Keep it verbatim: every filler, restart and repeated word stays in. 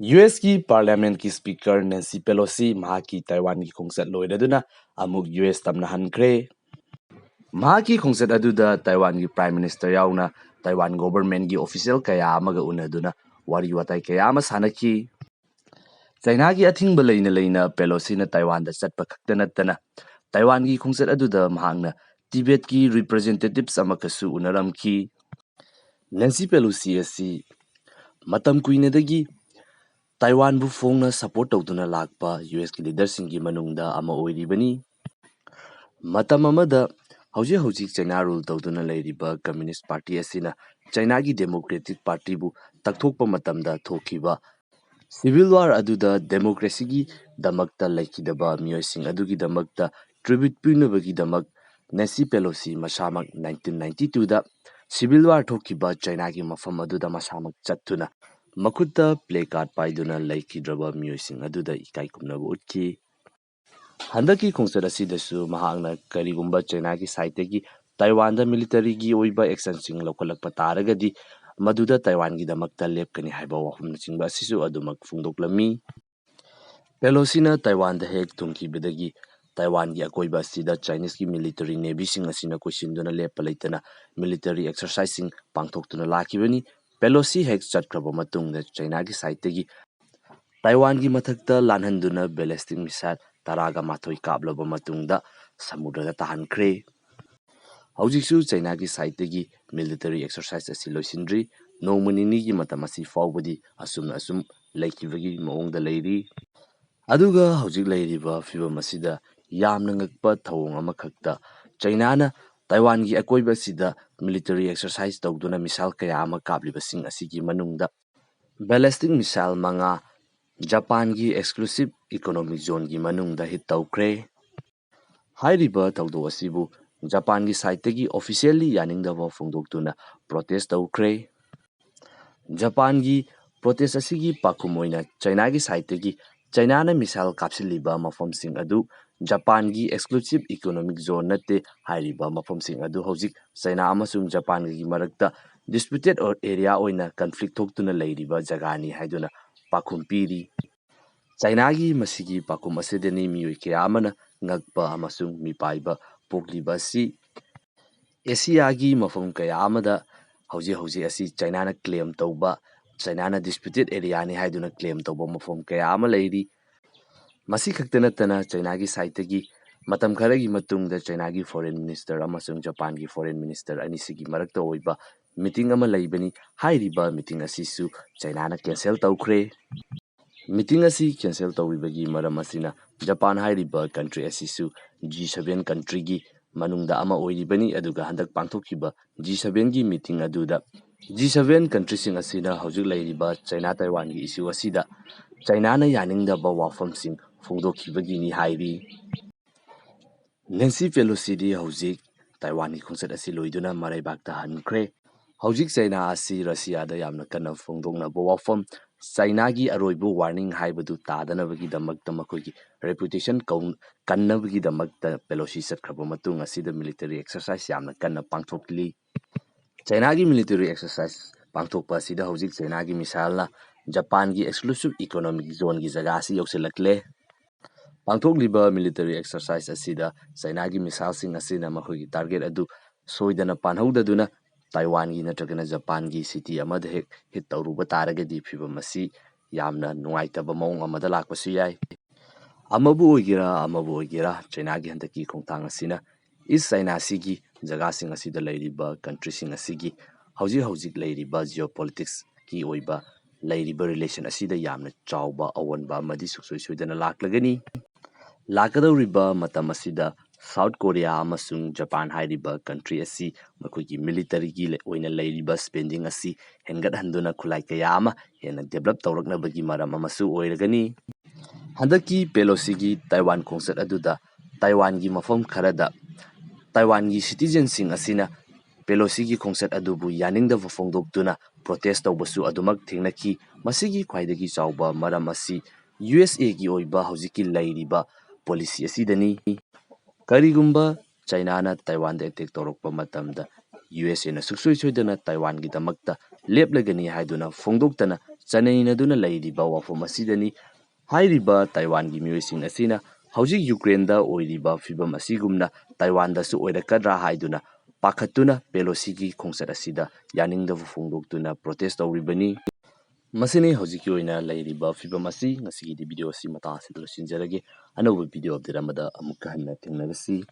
U ꯑꯦꯁꯀꯤ ꯄꯥꯔꯂꯤꯌꯥꯃꯦꯟꯠꯀꯤ speaker ꯅꯦꯟꯁꯤ ꯄꯦꯂꯣꯁꯤ ꯃꯍꯥꯛꯀꯤ ꯇꯥꯏꯋꯥꯟꯒꯤ ꯈꯣꯡꯆꯠ ꯂꯣꯏꯔꯗꯨꯅ ꯑꯃꯨꯛ ꯌꯨ ꯑꯦꯁ ꯇꯝꯅ ꯍꯟꯈ꯭ꯔꯦ꯫ ꯃꯍꯥꯛꯀꯤ ꯈꯣꯡꯆꯠ ꯑꯗꯨꯗ ꯇꯥꯏꯋꯥꯟꯒꯤ ꯄ꯭ꯔꯥꯏꯝ ꯃꯤꯅꯤꯁꯇꯔ ꯌꯥꯎꯅ ꯇꯥꯏꯋꯥꯟ ꯒꯣꯚꯔꯟꯃꯦꯟꯠꯀꯤ ꯑꯣꯐꯤꯁꯤꯌꯦꯜ ꯀꯌꯥ ꯑꯃꯒ ꯎꯅꯗꯨꯅ ꯋꯥꯔꯤ ꯋꯥꯇꯥꯏ ꯀꯌꯥ ꯑꯃ ꯁꯥꯟꯅꯈꯤ꯫ ꯆꯥꯏꯅꯥꯒꯤ ꯑꯊꯤꯡꯕ ꯂꯩꯅ ꯂꯩꯅ ꯄꯦꯂꯣꯁꯤꯅ ꯇꯥꯏꯋꯥꯟꯗ ꯆꯠꯄ ꯈꯛꯇ ꯅꯠꯇꯅ ꯇꯥꯏꯋꯥꯟꯒꯤ ꯈꯣꯡꯆꯠ ꯑꯗꯨꯗ ꯃꯍꯥꯛꯅ ꯇꯤꯕꯦꯠꯀꯤ ꯔꯤꯄ꯭ꯔꯖꯦꯟꯇꯦꯇꯤꯚꯁ ꯑꯃꯒꯁꯨ ꯎꯅꯔꯝꯈꯤ꯫ ꯅꯦꯟꯁꯤ ꯄꯦꯂꯣꯁꯤ ꯑꯁꯤ ꯃꯇꯝ ꯀꯨꯏꯅꯗꯒꯤ ꯇꯥꯏꯋꯥꯟꯕꯨ ꯐꯣꯡꯅ ꯁꯄꯣꯔꯠ ꯇꯧꯗꯨꯅ ꯂꯥꯛꯄ ꯌꯨ ꯑꯦꯁꯀꯤ ꯂꯤꯗꯔꯁꯤꯡꯒꯤ ꯃꯅꯨꯡꯗ ꯑꯃ ꯑꯣꯏꯔꯤꯕꯅꯤ꯫ ꯃꯇꯝ ꯑꯃꯗ ꯍꯧꯖꯤꯛ ꯍꯧꯖꯤꯛ ꯆꯥꯏꯅꯥ ꯔꯨꯜ ꯇꯧꯗꯨꯅ ꯂꯩꯔꯤꯕ ꯀꯝꯃ꯭ꯌꯨꯅꯤꯁ ꯄꯥꯔꯇꯤ ꯑꯁꯤꯅ ꯆꯥꯏꯅꯥꯒꯤ ꯗꯦꯃꯣꯀ꯭ꯔꯦꯇꯤꯛ ꯄꯥꯔꯇꯤꯕꯨ ꯇꯛꯊꯣꯛꯄ ꯃꯇꯝꯗ ꯊꯣꯛꯈꯤꯕ ꯁꯤꯚꯤꯜ ꯋꯥꯔ ꯑꯗꯨꯗ ꯗꯦꯃꯣꯀ꯭ꯔꯦꯁꯤꯒꯤꯗꯃꯛꯇ ꯂꯩꯈꯤꯗꯕ ꯃꯤꯑꯣꯏꯁꯤꯡ ꯑꯗꯨꯒꯤꯗꯃꯛꯇ ꯇ꯭ꯔꯤꯕ꯭ꯌꯨꯠ ꯄꯤꯅꯕꯒꯤꯗꯃꯛ ꯅꯦꯟꯁꯤ ꯄꯦꯂꯣꯁꯤ ꯃꯁꯥꯃꯛ ꯅꯥꯏꯟꯇꯤꯟ ꯅꯥꯏꯟꯇꯤ ꯇꯨꯗ ꯁꯤꯚꯤꯜ ꯋꯥꯔ ꯊꯣꯛꯈꯤꯕ ꯆꯥꯏꯅꯥꯒꯤ ꯃꯐꯝ ꯑꯗꯨꯗ ꯃꯁꯥꯃꯛ ꯆꯠꯇꯨꯅ ꯃꯈꯨꯠꯇ ꯄ꯭ꯂꯦ ꯀꯥꯔꯗ ꯄꯥꯏꯗꯨꯅ ꯂꯩꯈꯤꯗ꯭ꯔꯕ ꯃꯤꯑꯣꯏꯁꯤꯡ ꯑꯗꯨꯗ ꯏꯀꯥꯏ ꯈꯨꯝꯅꯕ ꯎꯠꯈꯤ꯫ ꯍꯟꯗꯛꯀꯤ ꯈꯣꯡꯆꯠ ꯑꯁꯤꯗꯁꯨ ꯃꯍꯥꯛꯅ ꯀꯔꯤꯒꯨꯝꯕ ꯆꯥꯏꯅꯥꯒꯤ ꯁꯥꯏꯠꯇꯒꯤ ꯇꯥꯏꯋꯥꯟꯗ ꯃꯤꯂꯤꯇꯔꯤꯒꯤ ꯑꯣꯏꯕ ꯑꯦꯛꯁꯟꯁꯤꯡ ꯂꯧꯈꯠꯂꯛꯄ ꯇꯥꯔꯒꯗꯤ ꯃꯗꯨꯗ ꯇꯥꯏꯋꯥꯟꯒꯤꯗꯃꯛꯇ ꯂꯦꯞꯀꯅꯤ ꯍꯥꯏꯕ ꯋꯥꯐꯝꯅꯆꯤꯡꯕ ꯑꯁꯤꯁꯨ ꯑꯗꯨꯃꯛ ꯐꯣꯡꯗꯣꯛꯂꯝꯃꯤ꯫ ꯄꯦꯂꯣꯁꯤꯅ ꯇꯥꯏꯋꯥꯟꯗ ꯍꯦꯛ ꯊꯨꯡꯈꯤꯕꯗꯒꯤ ꯇꯥꯏꯋꯥꯟꯒꯤ ꯑꯀꯣꯏꯕ ꯑꯁꯤꯗ ꯆꯥꯏꯅꯤꯁꯀꯤ ꯃꯤꯂꯤꯇꯔꯤ ꯅꯦꯚꯤꯁꯤꯡ ꯑꯁꯤꯅ ꯀꯣꯏꯁꯤꯟꯗꯨꯅ ꯂꯦꯞꯄ ꯂꯩꯇꯅ ꯃꯤꯂꯤꯇꯔꯤ ꯑꯦꯛꯁꯔꯁꯥꯏꯖꯁꯤꯡ ꯄꯥꯡꯊꯣꯛꯇꯨꯅ ꯂꯥꯛꯈꯤꯕꯅꯤ꯫ ꯄꯦꯂꯣꯁꯤ ꯍꯦꯛ ꯆꯠꯈ꯭ꯔꯕ ꯃꯇꯨꯡꯗ ꯆꯥꯏꯅꯥꯒꯤ ꯁꯥꯏꯠꯇꯒꯤ ꯇꯥꯏꯋꯥꯟꯒꯤ ꯃꯊꯛꯇ ꯂꯥꯟꯍꯟꯗꯨꯅ ꯕꯦꯂꯤꯁꯇꯤꯛ ꯃꯤꯁꯥꯏꯜ ꯇꯔꯥꯒ ꯃꯥꯊꯣꯏ ꯀꯥꯞꯂꯕ ꯃꯇꯨꯡꯗ ꯁꯃꯨꯗ꯭ꯔꯗ ꯇꯥꯍꯟꯈ꯭ꯔꯦ꯫ ꯍꯧꯖꯤꯛꯁꯨ ꯆꯥꯏꯅꯥꯒꯤ ꯁꯥꯏꯠꯇꯒꯤ ꯃꯤꯂꯤꯇꯔꯤ ꯑꯦꯛꯁꯔꯁꯥꯏꯖ ꯑꯁꯤ ꯂꯣꯏꯁꯤꯟꯗ꯭ꯔꯤ꯫ ꯅꯣꯡꯃ ꯅꯤꯅꯤꯒꯤ ꯃꯇꯝ ꯑꯁꯤ ꯐꯥꯎꯕꯗꯤ ꯑꯁꯨꯝꯅ ꯑꯁꯨꯝ ꯂꯩꯈꯤꯕꯒꯤ ꯃꯑꯣꯡꯗ ꯂꯩꯔꯤ꯫ ꯑꯗꯨꯒ ꯍꯧꯖꯤꯛ ꯂꯩꯔꯤꯕ ꯐꯤꯕꯝ ꯑꯁꯤꯗ ꯌꯥꯝꯅ ꯉꯛꯄ ꯊꯧꯑꯣꯡ ꯑꯃꯈꯛꯇ ꯆꯥꯏꯅꯥꯅ ꯇꯥꯏꯋꯥꯟꯒꯤ ꯑꯀꯣꯏꯕ ꯑꯁꯤꯗ ꯃꯤꯂꯤꯇꯔꯤ ꯑꯦꯛꯁꯔꯁꯥꯏꯖ ꯇꯧꯗꯨꯅ ꯃꯤꯁꯥꯏꯜ ꯀꯌꯥ ꯑꯃ ꯀꯥꯞꯂꯤꯕꯁꯤꯡ ꯑꯁꯤꯒꯤ ꯃꯅꯨꯡꯗ ꯕꯦꯂꯤꯁꯇꯤꯛ ꯃꯤꯁꯥꯏꯜ ꯃꯉꯥ ꯖꯄꯥꯟꯒꯤ ꯑꯦꯛꯁꯀ꯭ꯂꯨꯁꯤꯞ ꯏꯀꯣꯅꯣꯃꯤꯛ ꯖꯣꯟꯒꯤ ꯃꯅꯨꯡꯗ ꯍꯤꯠ ꯇꯧꯈ꯭ꯔꯦ꯫ ꯍꯥꯏꯔꯤꯕ ꯊꯧꯗꯣꯛ ꯑꯁꯤꯕꯨ ꯖꯄꯥꯟꯒꯤ ꯁꯥꯏꯠꯇꯒꯤ ꯑꯣꯐꯤꯁꯤꯌꯦꯜꯂꯤ ꯌꯥꯅꯤꯡꯗꯕ ꯐꯣꯡꯗꯣꯛꯇꯨꯅ ꯄ꯭ꯔꯣꯇꯦꯁ ꯇꯧꯈ꯭ꯔꯦ꯫ ꯖꯄꯥꯟꯒꯤ ꯄ꯭ꯔꯣꯇꯦꯁ ꯑꯁꯤꯒꯤ ꯄꯥꯎꯈꯨꯝ ꯑꯣꯏꯅ ꯆꯥꯏꯅꯥꯒꯤ ꯁꯥꯏꯠꯇꯒꯤ ꯆꯥꯏꯅꯥꯅ ꯃꯤꯁꯥꯏꯜ ꯀꯥꯞꯁꯤꯜꯂꯤꯕ ꯃꯐꯝꯁꯤꯡ ꯑꯗꯨ ꯖꯄꯥꯟꯒꯤ ꯑꯦꯛꯁꯀ꯭ꯂꯨꯁꯤꯞ ꯏꯀꯣꯅꯣꯃꯤꯛ ꯖꯣꯟ ꯅꯠꯇꯦ, ꯍꯥꯏꯔꯤꯕ ꯃꯐꯝꯁꯤꯡ ꯑꯗꯨ ꯍꯧꯖꯤꯛ ꯆꯥꯏꯅꯥ ꯑꯃꯁꯨꯡ ꯖꯄꯥꯟꯒꯤ ꯃꯔꯛꯇ ꯗꯤꯁꯄ꯭ꯌꯨꯇꯦꯠ ꯑꯦꯔꯤꯌꯥ ꯑꯣꯏꯅ ꯀꯟꯐ꯭ꯂꯤꯛ ꯊꯣꯛꯇꯨꯅ ꯂꯩꯔꯤꯕ ꯖꯒꯥꯅꯤ ꯍꯥꯏꯗꯨꯅ ꯄꯥꯎꯈꯨꯝ ꯄꯤꯔꯤ꯫ ꯆꯥꯏꯅꯥꯒꯤ ꯃꯁꯤꯒꯤ ꯄꯥꯎꯈꯨꯝ ꯑꯁꯤꯗꯅꯤ ꯃꯤꯑꯣꯏ ꯀꯌꯥ ꯑꯃꯅ ꯉꯛꯄ ꯑꯃꯁꯨꯡ ꯃꯤꯄꯥꯏꯕ ꯄꯣꯛꯂꯤꯕ ꯑꯁꯤ꯫ ꯑꯦꯁꯤꯌꯥꯒꯤ ꯃꯐꯝ ꯀꯌꯥ ꯑꯃꯗ ꯍꯧꯖꯤꯛ ꯍꯧꯖꯤꯛ ꯑꯁꯤ ꯆꯥꯏꯅꯥꯅ claim ꯇꯧꯕ, ꯆꯥꯏꯅꯥꯅ disputed areaꯅꯤ ꯍꯥꯏꯗꯨꯅ claim ꯇꯧꯕ ꯃꯐꯝ ꯀꯌꯥ ꯑꯃ ꯂꯩꯔꯤ꯫ ꯃꯁꯤ ꯈꯛꯇ ꯅꯠꯇꯅ ꯆꯥꯏꯅꯥꯒꯤ sideꯇꯒꯤ ꯃꯇꯝ ꯈꯔꯒꯤ ꯃꯇꯨꯡꯗ ꯆꯥꯏꯅꯥꯒꯤ foreign minister ꯑꯃꯁꯨꯡ ꯖꯄꯥꯟꯒꯤ foreign minister ꯑꯅꯤꯁꯤꯒꯤ ꯃꯔꯛꯇ ꯑꯣꯏꯕ meeting ꯑꯃ ꯂꯩꯕꯅꯤ꯫ ꯍꯥꯏꯔꯤꯕ meeting ꯑꯁꯤꯁꯨ ꯆꯥꯏꯅꯥꯅ cancel ꯇꯧꯈ꯭ꯔꯦ꯫ Meeting ꯑꯁꯤ cancel ꯇꯧꯔꯤꯕꯒꯤ ꯃꯔꯝ ꯑꯁꯤꯅ ꯖꯄꯥꯟ ꯍꯥꯏꯔꯤꯕ country ꯑꯁꯤꯁꯨ G seven countryꯒꯤ ꯃꯅꯨꯡꯗ ꯑꯃ ꯑꯣꯏꯔꯤꯕꯅꯤ, ꯑꯗꯨꯒ ꯍꯟꯗꯛ ꯄꯥꯡꯊꯣꯛꯈꯤꯕ G sevenꯒꯤ meeting ꯑꯗꯨꯗ G seven countryꯁꯤꯡ ꯑꯁꯤꯅ ꯍꯧꯖꯤꯛ ꯂꯩꯔꯤꯕ ꯆꯥꯏꯅꯥ ꯇꯥꯏꯋꯥꯟꯒꯤ issue ꯑꯁꯤꯗ ꯆꯥꯏꯅꯥꯅ ꯌꯥꯅꯤꯡꯗꯕ ꯋꯥꯐꯝꯁꯤꯡ ꯐꯣꯡꯗꯣꯛꯈꯤꯕꯒꯤꯅꯤ ꯍꯥꯏꯔꯤ꯫ ꯅꯦꯟꯁꯤ ꯄꯦꯂꯣꯁꯤꯗꯤ ꯍꯧꯖꯤꯛ ꯇꯥꯏꯋꯥꯟꯒꯤ ꯈꯣꯡꯆꯠ ꯑꯁꯤ ꯂꯣꯏꯗꯨꯅ ꯃꯔꯩꯕꯥꯛꯇ ꯍꯟꯈ꯭ꯔꯦ꯫ ꯍꯧꯖꯤꯛ ꯆꯥꯏꯅꯥ ꯑꯁꯤ ꯔꯁꯤꯌꯥꯗ ꯌꯥꯝꯅ ꯀꯟꯅ ꯐꯣꯡꯗꯣꯛꯅꯕ ꯋꯥꯐꯝ, ꯆꯥꯏꯅꯥꯒꯤ ꯑꯔꯣꯏꯕ warning ꯍꯥꯏꯕꯗꯨ ꯇꯥꯗꯅꯕꯒꯤꯗꯃꯛꯇ ꯃꯈꯣꯏꯒꯤ reputation ꯀꯧ-, ꯀꯟꯅꯕꯒꯤꯗꯃꯛꯇ ꯄꯦꯂꯣꯁꯤ ꯆꯠꯈ꯭ꯔꯕ ꯃꯇꯨꯡ ꯑꯁꯤꯗ military exercise ꯌꯥꯝꯅ ꯀꯟꯅ ꯄꯥꯡꯊꯣꯛꯂꯤ꯫ ꯆꯥꯏꯅꯥꯒꯤ military exercise ꯄꯥꯡꯊꯣꯛꯄ ꯑꯁꯤꯗ ꯍꯧꯖꯤꯛ ꯆꯥꯏꯅꯥꯒꯤ missileꯅ ꯖꯄꯥꯟꯒꯤ exclusive economic zoneꯒꯤ ꯖꯒꯥ ꯑꯁꯤ ꯌꯧꯁꯤꯜꯂꯛꯂꯦ꯫ ꯄꯥꯡꯊꯣꯛꯂꯤꯕ military exercise ꯑꯁꯤꯗ ꯆꯥꯏꯅꯥꯒꯤ missileꯁꯤꯡ ꯑꯁꯤꯅ ꯃꯈꯣꯏꯒꯤ target ꯑꯗꯨ ꯁꯣꯏꯗꯅ ꯄꯥꯟꯍꯧꯗꯗꯨꯅ ꯇꯥꯏꯋꯥꯟꯒꯤ ꯅꯠꯇ꯭ꯔꯒꯅ ꯖꯄꯥꯟꯒꯤ city ꯑꯃꯗ ꯍꯦꯛ hit ꯇꯧꯔꯨꯕ ꯇꯥꯔꯒꯗꯤ ꯐꯤꯕꯝ ꯑꯁꯤ ꯌꯥꯝꯅ ꯅꯨꯡꯉꯥꯏꯇꯕ ꯃꯑꯣꯡ ꯑꯃꯗ ꯂꯥꯛꯄꯁꯨ ꯌꯥꯏ꯫ ꯑꯃꯕꯨ ꯑꯣꯏꯒꯦꯔꯥ, ꯑꯃꯕꯨ ꯑꯣꯏꯒꯦꯔꯥ, ꯆꯥꯏꯅꯥꯒꯤ ꯍꯟꯗꯛꯀꯤ ꯈꯣꯡꯊꯥꯡ ꯑꯁꯤꯅ East China Seaꯒꯤ ꯖꯒꯥꯁꯤꯡ ꯑꯁꯤꯗ ꯂꯩꯔꯤꯕ countryꯁꯤꯡ ꯑꯁꯤꯒꯤ ꯍꯧꯖꯤꯛ ꯍꯧꯖꯤꯛ ꯂꯩꯔꯤꯕ geopoliticsꯀꯤ ꯑꯣꯏꯕ ꯂꯩꯔꯤꯕ relation ꯑꯁꯤꯗ ꯌꯥꯝꯅ ꯆꯥꯎꯕ ꯑꯑꯣꯟꯕ ꯑꯃꯗꯤ ꯁꯨꯡꯁꯣꯏ ꯁꯣꯏꯗꯅ ꯂꯥꯛꯂꯒꯅꯤ꯫ ꯂꯥꯛꯀꯗꯧꯔꯤꯕ ꯃꯇꯝ ꯑꯁꯤꯗ South Korea ꯑꯃꯁꯨꯡ ꯖꯄꯥꯟ ꯍꯥꯏꯔꯤꯕ country ꯑꯁꯤ ꯃꯈꯣꯏꯒꯤ militaryꯒꯤ ꯂꯩ-, ꯑꯣꯏꯅ ꯂꯩꯔꯤꯕ spending ꯑꯁꯤ ꯍꯦꯟꯒꯠꯍꯟꯗꯨꯅ ꯈꯨꯠꯂꯥꯏ ꯀꯌꯥ ꯑꯃ ꯍꯦꯟꯅ develop ꯇꯧꯔꯛꯅꯕꯒꯤ ꯃꯔꯝ ꯑꯃꯁꯨ ꯑꯣꯏꯔꯒꯅꯤ꯫ ꯍꯟꯗꯛꯀꯤ ꯄꯦꯂꯣꯁꯤꯒꯤ ꯇꯥꯏꯋꯥꯟ ꯈꯣꯡꯆꯠ ꯑꯗꯨꯗ ꯇꯥꯏꯋꯥꯟꯒꯤ ꯃꯐꯝ ꯈꯔꯗ ꯇꯥꯏꯋꯥꯟꯒꯤ citizenꯁꯤꯡ ꯑꯁꯤꯅ ꯄꯦꯂꯣꯁꯤꯒꯤ ꯈꯣꯡꯆꯠ ꯑꯗꯨꯕꯨ ꯌꯥꯅꯤꯡꯗꯕ ꯐꯣꯡꯗꯣꯛꯇꯨꯅ protest ꯇꯧꯕꯁꯨ ꯑꯗꯨꯃꯛ ꯊꯦꯡꯅꯈꯤ꯫ ꯃꯁꯤꯒꯤ ꯈ꯭ꯋꯥꯏꯗꯒꯤ ꯆꯥꯎꯕ ꯃꯔꯝ ꯑꯁꯤ USAꯒꯤ ꯑꯣꯏꯕ ꯍꯧꯖꯤꯛꯀꯤ ꯂꯩꯔꯤꯕ policy ꯑꯁꯤꯗꯅꯤ꯫ ꯀꯔꯤꯒꯨꯝꯕ ꯆꯥꯏꯅꯥꯅ ꯇꯥꯏꯋꯥꯟꯗ attack ꯇꯧꯔꯛꯄ ꯃꯇꯝꯗ USAꯅ ꯁꯨꯡꯁꯣꯏ ꯁꯣꯏꯗꯅ ꯇꯥꯏꯋꯥꯟꯒꯤꯗꯃꯛꯇ ꯂꯦꯞꯂꯒꯅꯤ ꯍꯥꯏꯗꯨꯅ ꯐꯣꯡꯗꯣꯛꯇꯅ ꯆꯅꯩꯅꯗꯨꯅ ꯂꯩꯔꯤꯕ ꯋꯥꯐꯝ ꯑꯁꯤꯗꯅꯤ꯫ ꯍꯥꯏꯔꯤꯕ ꯇꯥꯏꯋꯥꯟꯒꯤ ꯃꯤꯑꯣꯏꯁꯤꯡ ꯑꯁꯤꯅ ꯍꯧꯖꯤꯛ ꯌꯨꯀ꯭ꯔꯦꯟꯗ ꯑꯣꯏꯔꯤꯕ ꯐꯤꯕꯝ ꯑꯁꯤꯒꯨꯝꯅ ꯇꯥꯏꯋꯥꯟꯗꯁꯨ ꯑꯣꯏꯔꯛꯀꯗ꯭ꯔꯥ ꯍꯥꯏꯗꯨꯅ ꯄꯥꯈꯠꯇꯨꯅ ꯄꯦꯂꯣꯁꯤꯒꯤ ꯈꯣꯡꯆꯠ ꯑꯁꯤꯗ ꯌꯥꯅꯤꯡꯗꯕ ꯐꯣꯡꯗꯣꯛꯇꯨꯅ ꯄ꯭ꯔꯣꯇꯦꯁ ꯇꯧꯔꯤꯕꯅꯤ꯫ ꯃꯁꯤꯅꯤ ꯍꯧꯖꯤꯛꯀꯤ ꯑꯣꯏꯅ ꯂꯩꯔꯤꯕ ꯐꯤꯕꯝ ꯑꯁꯤ꯫ ꯉꯁꯤꯒꯤꯗꯤ ꯚꯤꯗꯤꯑꯣ ꯑꯁꯤ ꯃꯇꯥꯡ ꯑꯁꯤꯗ ꯂꯣꯏꯁꯤꯟꯖꯔꯒꯦ꯫ ꯑꯅꯧꯕ ꯚꯤꯗꯤꯑꯣ ꯑꯞꯗꯦꯠ ꯑꯃꯗ ꯑꯃꯨꯛꯀ ꯍꯟꯅ ꯊꯦꯡꯅꯔꯁꯤ꯫